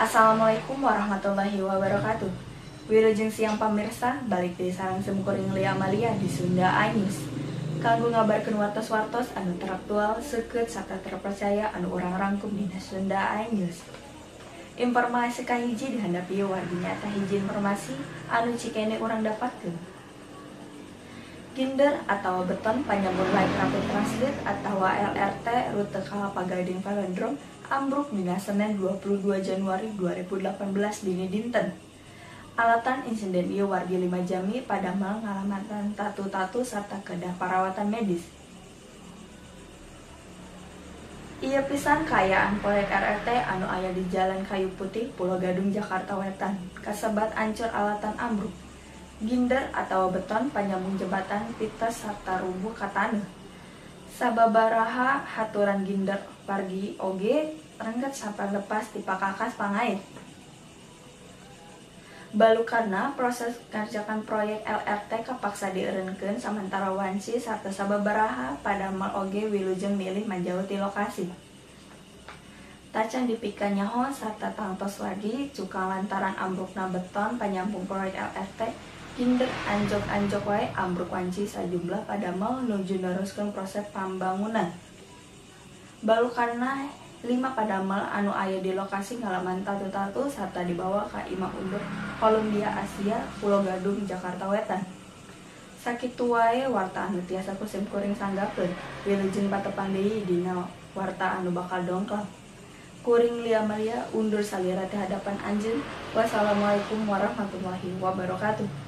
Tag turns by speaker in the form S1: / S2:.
S1: Assalamualaikum warahmatullahi wabarakatuh. Wilujeng siang, pamirsa, balik deui sareng simkuring Lia Amalia di Sunda iNews. Kanggo ngabarkeun wartos-wartos anu teraktual, seukeut sarta terpercaya anu urang rangkum dina Sunda iNews. Informasi kahiji di handap ieu, wargi, nyaeta hiji informasi anu cikene urang dapatkeun. Ginder atau beton panyambung Light Rapid Transit atau LRT rute Kelapa Gading Velodrome ambruk dina Senin 22 Januari 2018 dini dinten. Alatan insiden ieu, wargi, 5 jalmi padamel ngalamatan tatu-tatu sarta kedah parawatan medis. Ieu pisan kaayaan proyek LRT anu aya di Jalan Kayu Putih, Pulo Gadung, Jakarta Wetan, kasebat ancur alatan ambruk. Ginder atau beton panyambung jembatan pites sarta rubuh ka taneuh. Sababaraha haturan ginder wargi oge rengket sampai lepas ti pakakas pangait. Balukarna proses ngarjakeun proyek LRT kapaksa dieureunkeun samantara wanci sarta sababaraha padamel oge wilujeng milih manjauh ti lokasi. Tacan dipikanyaho sarta tangtos wargi cukang lantaran ambrukna beton panyambung proyek LRT, ginder anjog-anjog wae ambruk wanci sajumlah padamel nuju neruskeun proses pambangunan. Balukarna 5 padamel anu aya di lokasi ngalaman tatu-tatu sarta dibawa ka Imah Undur Columbia Asia, Pulo Gadung, Jakarta Wetan. Sakitu wae warta anu tiasa ku simkuring sanggakeun. Wilujeng patepang deui dina warta anu bakal dongkap. Kuring Lia Maria undur salira ti hadapan anjeun. Wassalamualaikum warahmatullahi wabarakatuh.